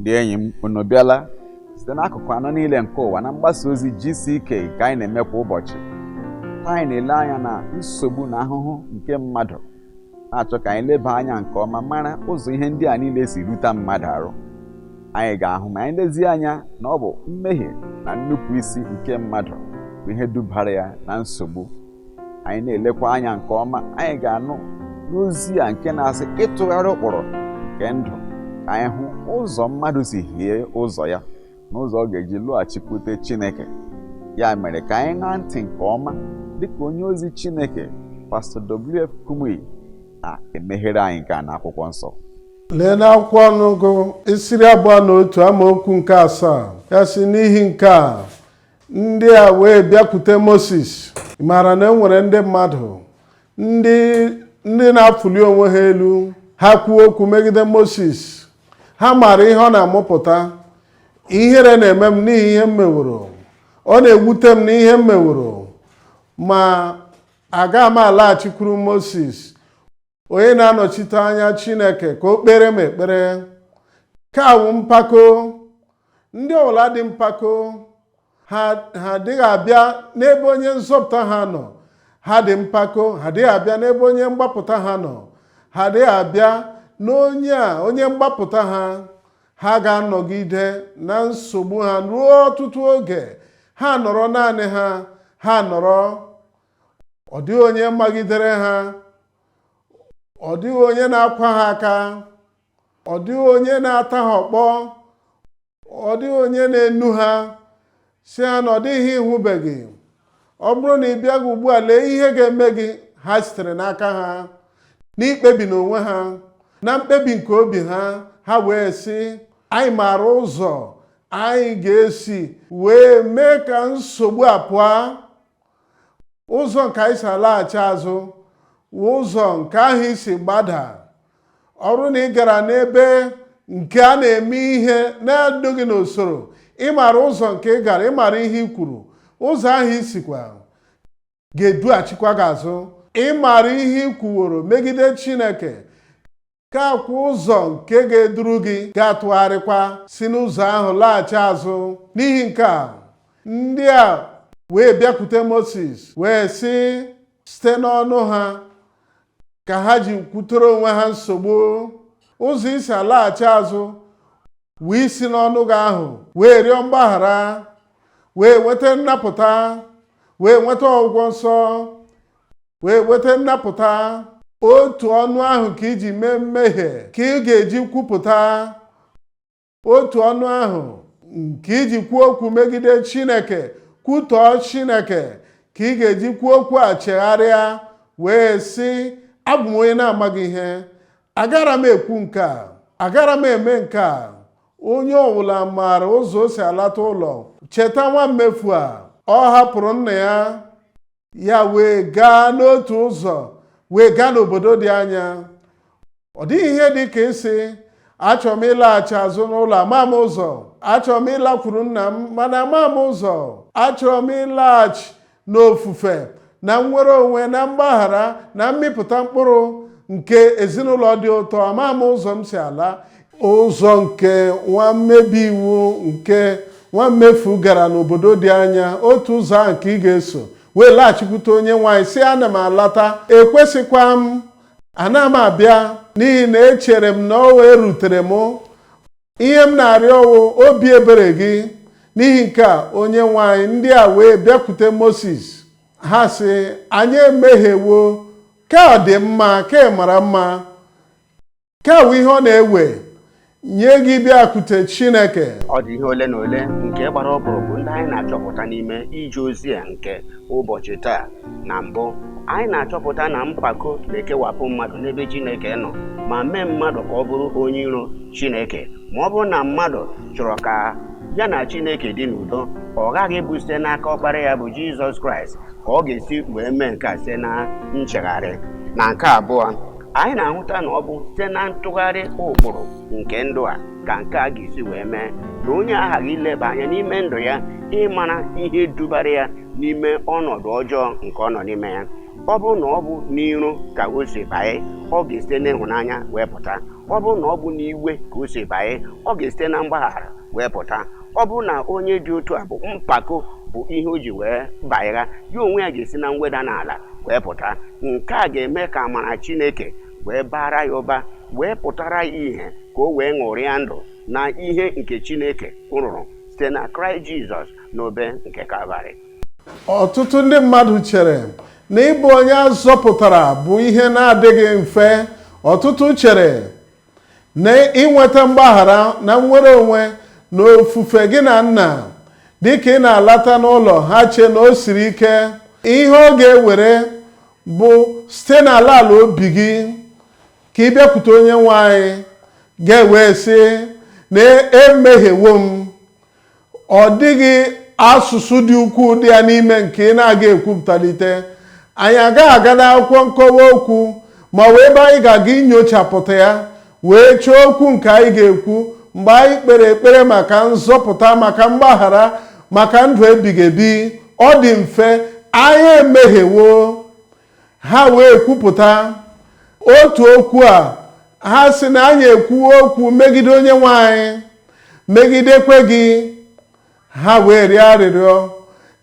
Ndị enyi m, unu bịala site n'akụkụ anọ niile nke ụwa na mgbasa ozi GCK nke anyị na-eme kwa ụbọchị. Taa anyị na-ele anya na nsogbu na ahụhụ nke mmadụ, na-achọ ka anyị leba anya nke ọma mara ụzọ ihe ndị a niile si rute mmadụ arụ. Anyị ga-ahụ ma anyị lezie anya na ọ bụ mmehie na nnupụ isi nke mmadụ bụ ihe dubara ya na nsogbu. Anyị na-elekwa anya nke ọma, anyị ga-anụ n'ozi a nke na-asị ịtụgharị ụkpụrụ nke ndụ, ka anyị hụ ụzọ mmadụ si hie ụzọ ya na ụzọ ọ ga-eji lọghachikwute Chineke. Ya mere ka anyị ṅaa ntị nke ọma dịka onye ozi Chineke, Pastọ W.F. Kumuyi, na-emeghere anyị nke a n'akwụkwọ nsọ. Lee n'akwụkwọ ọnụgụ isi 21 amaokwu nke 7, ya sị, n'ihi nke a ndị a wee bịakwute Moses. Ị maara na e nwere ndị mmadụ ndị na-afụli onwe ha elu, ha kwuo okwu megide Moses. Ha maara ihe ọ na-amụpụta. Ihere na-eme m n'ihi ihe m meworo, ọ na-ewute m n'ihe m meworo, ma aga m alaghachikwuru Moses, onye na-anọchite anya Chineke, ka o kpere m ekpere. Ka awụ mpako. Ndị ọbụla dị mpako, ha adịghị abịa n'ebe onye nzọpụta ha nọ. Ha dị mpako, ha adịghị abịa n'ebe onye mgbapụta ha nọ. Ha adịghị abịa n'onye a, onye mgbapụta ha. Ha ga-anọgide na nsogbu ha ruo ọtụtụ oge. Ha nọrọ naanị ha, ha nọrọ, ọ dịghị onye magidere ha, ọ dịghị onye na-akwa ha aka, ọ dịghị onye na-ata ha ọkpọ, ọ dịghị onye na-enu ha si ha na ọ dịghị ịhụbeghị. Ọ bụrụ na ị bịaghị ugbu a, lee ihe ga-eme gị. Ha sitere n'aka ha n'ikpebi n'onwe ha, na mkpebi nke obi ha, ha wee sị, anyị maara ụzọ anyị ga-esi wee mee ka nsogbu a pụọ. Ụzọ nke anyị si alaghachi azụ, ụzọ nke ahụ isi gbada. Ọ bụrụ na ị gara n'ebe nke a na-eme ihe na-edoghị n'usoro, ị maara ụzọ nke ị gara, ị maara ihe ị kwuru, ụzọ ahụ isikwa ga-edughachikwa gị azụ. Ị maara ihe ị kwuworo megide Chineke, ka akwa ụzọ nke ga-eduru gị ga-atụgharịkwa si n'ụzọ ahụ laghachi azụ. N'ihi nke a, ndị a wee bịakwute Moses wee sị, site n'ọnụ ha ka ha ji kwutere onwe ha nsogbu. Ụzọ isi alaghachi azụ wee si n'ọnụ gị ahụ wee rịọ mgbaghara, wee nweta nnapụta, wee nweta ọgwụgwọ nsọ, wee nweta nnapụta. Otu ọnụ ahụ ka iji mee mmehie ka ị ga-eji kwupụta. Otu ọnụ ahụ nke iji kwuo okwu megide Chineke, kwutọọ Chineke, ka ị ga-eji kwuo okwu a chegharịa wee sị, abụ m onye na-amaghị ihe, agara m ekwu nke a, agara m eme nke a. Onye ọbụla maara ụzọ o si alata ụlọ. Cheta nwa mmefu a, ọ hapụrụ nna ya, ya wee gaa n'otu ụzọ, wee gaa n'obodo dị anya. Ọ dịghị ihe dị ka ịsị, achọrọ m ịlaghachi azụ n'ụlọ, ama m ụzọ. Achọrọ m ịlakwuru nna m, mana ama m ụzọ. Achọrọ m ịlaghachi n'ofufe na nnwere onwe na mgbaghara na mmịpụta mkpụrụ nke ezinụlọ dị ụtọ, ama m ụzọ m si ala. Ụzọ nke nwa mmebi iwu, nke nwa mmefu gara n'obodo dị anya, otu ụzọ ahụ ka ị ga-eso wee laghachikwute onye nwaanyị, si, ana m alata, ekwesịkwa m, ana m abịa n'ihi na echere m na o wee rutere m. Ihe m na-arịọ wụ obi ebere gị. N'ihi nke a, onye nwaanyị, ndị a wee bịakwute Moses, ha sị, anyị emehiewo. Ka ọ dị mma, ka ị mara mma, ka wụ ihe ọ na-ewe nye gị bịakwute Chineke. Ọ dị ihe ole na ole nke gbara ọkpụrụkpụ ndị anyị na-achọpụta n'ime ije ozi a nke ụbọchị taa. Na mbụ, anyị na-achọpụta na mpako na-ekewapụ mmadụ n'ebe Chineke nọ ma mee mmadụ ka ọ bụrụ onye iro Chineke. Ma ọ bụrụ na mmadụ chọrọ ka ya na Chineke dị n'udo, ọ ghaghị ịbụ site n'aka ọkpara ya bụ Jizọs Kraịst ka ọ ga-esi wee mee nke a site na nchegharị. Na nke abụọ, anyị na-ahụta na ọ bụ site na ntụgharị ụkpụrụ nke ndụ a ka nke a ga-esi wee mee na onye aghaghị ileba anya n'ime ndụ ya ịmara ihe dubara ya n'ime ọnọdụ ọjọọ nke ọ nọ n'ime ya. Ọ bụrụ na ọ bụ n'iro ka o si banye, ọ ga-esite n'ịhụnanya wee pụta. Ọ bụrụ na ọ bụ n'iwe ka o si banye, ọ ga-esite na mgbaghara wee pụta. Ọ bụrụ na onye dị otu a bụ mpako bụ ihe o ji wee banyegha, ya onwe ya ga-esi na mweda n'ala wee pụta. Nke a ga-eme ka amara Chineke wee bara ya ụba, wee pụtara ya ihe, ka o wee ṅụrịa ndụ na ihe nke Chineke rụrụ site na Kraịst Jizọs n'obe nke Kalvarị. Ọtụtụ ndị mmadụ chere na ịbụ onye a zọpụtara bụ ihe na-adịghị mfe. Ọtụtụ chere na inweta mgbaghara na nnwere onwe na ofufe gị na nna dịka ị na-alata n'ụlọ, ha chee na o siri ike. Ihe ọ ga-ewere bụ site n'ala ala obi gị ka ị bịakwute onye nwe anyị, ga-ewe sị na emehiewo m. Ọ dịghị asụsụ dị ukwuu dị ya n'ime nke ị na-aga ekwupụtalite. Anyị agaghị aga n'akwụkwọ nkọwa okwu ma ọ bụ ebe anyị ga-aga inyochapụta ya wee chọọ okwu nke anyị ga-ekwu mgbe anyị kpere ekpere maka nzọpụta, maka mgbaghara, maka ndụ ebighị ebi. Ọ dị mfe, anyị emehiewo. Ha wee kwupụta otu okwu a, ha sị na anyị ekwuwo okwu megide onye nwe anyị, megidekwe gị. Ha wee rịọ arịrịọ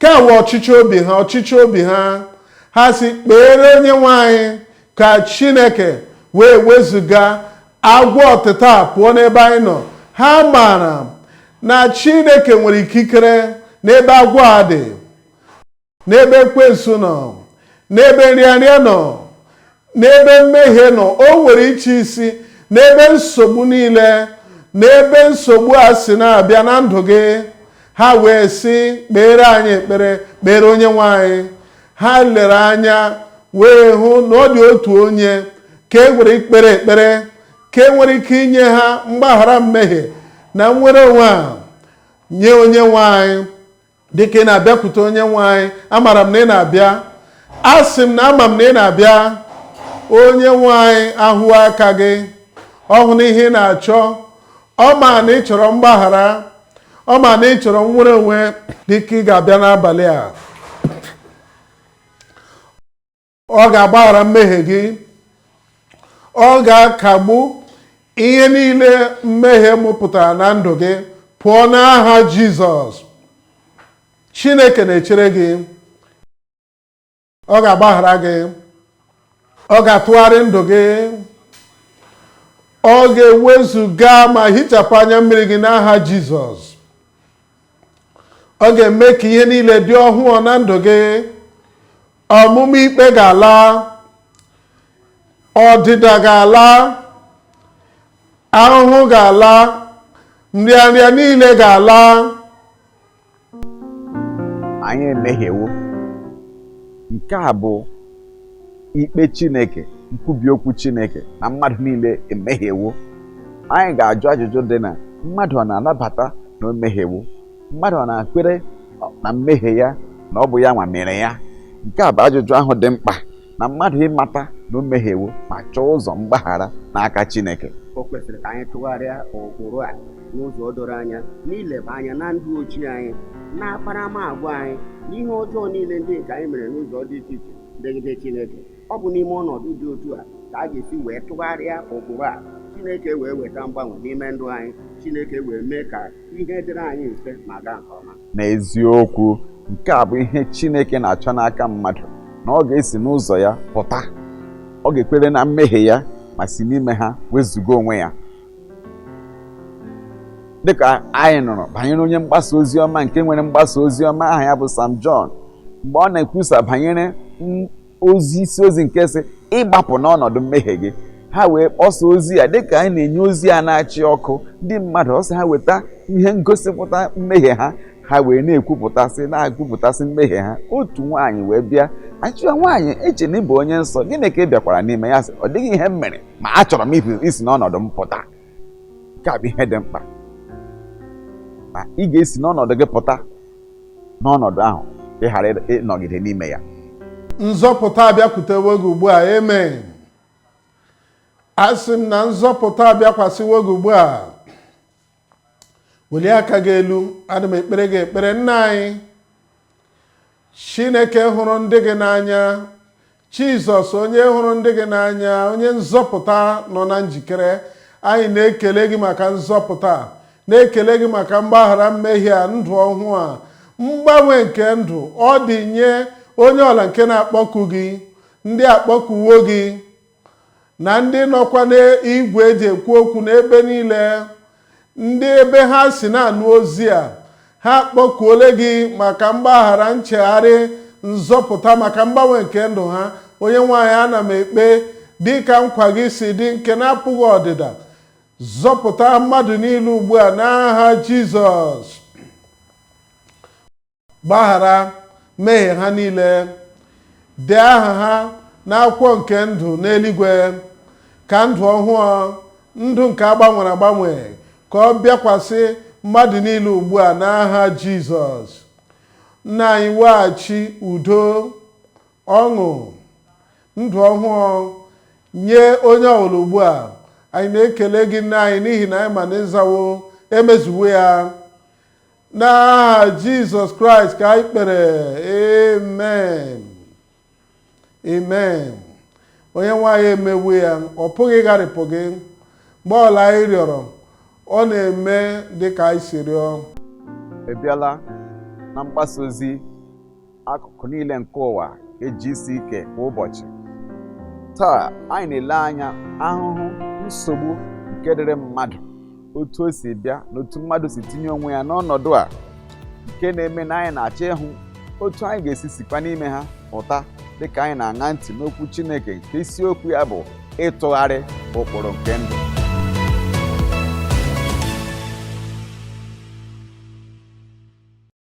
ka wee ọchịchọ obi ha, ọchịchọ obi ha, ha si kpeere onye nwe anyị ka Chineke wee wezụga agwọ ọtịta pụọ n'ebe anyị nọ. Ha maara na Chineke nwere ikikere n'ebe agwọ a dị, n'ebe ekwensu nọ, n'ebe nrịanrịa nọ, n'ebe mmehie nọ. O nwere ịchị isi n'ebe nsogbu niile, n'ebe nsogbu a si na-abịa na ndụ gị. Ha wee sị, kpeere anyị ekpere, kpeere onye nwe anyị. Ha lere anya wee hụ na ọ dị otu onye ka e nwere ikpere ekpere, ka e nwere ike inye ha mgbaghara mmehie na nnwere onwe a nye onye nwe anyị. Dịka ị na-abịakwute onye nwe anyị, amara m na ị na-abịa, asị m na ama m na ị na-abịa. Onye nwe anyị ahụwo aka gị, ọ hụ na ihe ị na-achọ, ọ ma na ị chọrọ mgbaghara, ọ ma na ị chọrọ nnwere onwe. Dịka ị ga-abịa n'abalị a, ọ ga-agbaghara mmehie gị, ọ ga-akagbu ihe niile mmehie mụpụtara na ndụ gị pụọ n'aha Jizọs. Chineke na-echere gị, ọ ga-agbaghara gị, ọ ga-atụgharị ndụ gị, ọ ga-ewezuga ma hichapụ anya mmiri gị n'aha Jizọs. Ọ ga-eme ka ihe niile dị ọhụụ na ndụ gị. Ọmụmụ ikpe ga-ala, ọdịda ga-ala, ahụhụ ga-ala, nrịanrịa niile ga-ala. Anyị emehiewo. Nke a bụ ikpe Chineke, nkwubi okwu Chineke na mmadụ niile emehiewo. Anyị ga-ajụ ajụjụ dị na mmadụ ọ na-anabata na o mehiewo? Mmadụ ọ na-akwere na mmehie ya na ọ bụ ya nwa mere ya? Nke a bụ ajụjụ ahụ dị mkpa na mmadụ ịmata na o mehiewo ma chọọ ụzọ mgbaghara n'aka Chineke. O kwesịrị ka anyị tụgharịa ụkpụrụ a n'ụzọ doro anya n'ileba anya na ndụ ochie anyị, na akparamagwa anyị, n'ihe ọjọọ niile ndị nke anyị mere n'ụzọ dị iche iche megide Chineke. Ọ bụ n'ime ọnọdụ dị otu a ka a ga-esi wee tụgharịa ụkpụrụ a, Chineke wee weta mgbanwe n'ime ndụ anyị, Chineke wee mee ka ihe dịrị anyị mfe ma gaa nke ọma. N'eziokwu, nke a bụ ihe Chineke na-achọ n'aka mmadụ, na ọ ga-esi n'ụzọ ya pụta, ọ ga-ekwere na mmehie ya ma si n'ime ha wezụga onwe ya. Dịka anyị nụrụ banyere onye mgbasa ozi ọma nke nwere mgbasa ozi ọma aha ya bụ Sam John, mgbe ọ na-ekwusa banyere ozi isi ozi nke sị ịgbapụ n'ọnọdụ mmehie gị, ha wee kpọsa ozi ya dịka anyị na-enye ozi a na-achị ọkụ ndị mmadụ. Ọ sị ha weta ihe ngosipụta mmehie ha, ha wee na-ekwupụtasị na-ekwupụtasị mmehie ha. Otu nwaanyị wee bịa, achụọ nwaanyị, eche na ị bụ onye nsọ, gịnị ka ị bịakwara n'ime ya? Sị ọ dịghị ihe m mere, ma achọrọ m isi n'ọnọdụ m pụta. Nke a bụ ihe dị mkpa, na ị ga-esi n'ọnọdụ gị pụta n'ọnọdụ ahụ ka ị ghara ịnọgide n'ime ya. Nzọpụta abịakwutewo gị ugbu a, amen. Asị m na nzọpụta abịakwasịwo gị ugbu a. Welie aka gị elu, ana m ekpere gị ekpere. Nna anyị Chineke hụrụ ndị gị n'anya, Jizọs, onye hụrụ ndị gị n'anya, onye nzọpụta nọ na njikere, anyị na-ekele gị maka nzọpụta, na-ekele gị maka mgbaghara mmehie a, ndụ ọhụụ a, mgbanwe nke ndụ ọ dị nye onye ọla nke na-akpọku gị, ndị akpọkuwo gị na ndị nọkwa n'igwe eji ekwu okwu n'ebe niile, ndị ebe ha si na-anụ ozi a, ha akpọkuole gị maka mgbaghara, nchegharị, nzọpụta, maka mgbanwe nke ndụ ha. Onye nwanyị, ana m ekpe dịka nkwa gị si dị nke na-apụghị ọdịda, zọpụta mmadụ niile ugbu a n'aha Jizọs. Gbaghara mmehie ha niile, dee aha ha n'akwụkwọ nke ndụ n'eluigwe, ka ndụ ọhụụ, ndụ nke agbanwere agbanwe, ka ọ bịakwasị mmadụ niile ugbu a n'aha Jizọs. Nna anyị, weghachi udo, ọṅụ, ndụ ọhụụ nye onye ọbụla ugbu a. Anyị na-ekele gị, nna anyị, n'ihi na anyị ma na ịzawo, emezuwo ya. N'aha Jizọs Kraịst ka anyị kpere, amen, amen. Onye nwanyị emewu ya, ọ pụghị ịgharịpụ gị. Mgbe ọla anyị rịọrọ, ọ na-eme dị ka anyị si rịọ. Ị bịala na mgbasa ozi akụkụ niile nke ụwa eji isi ike kwa ụbọchị. Taa anyị na-ele anya ahụhụ, nsogbu nke dịrị mmadụ, otu o si bịa na otu mmadụ si tinye onwe ya n'ọnọdụ a nke na-eme na anyị na-achọ ịhụ otu anyị ga-esi sikwa n'ime ha pụta, dịka anyị na-aṅa ntị n'okwu Chineke nke isiokwu ya bụ ịtụgharị ụkpụrụ nke ndụ.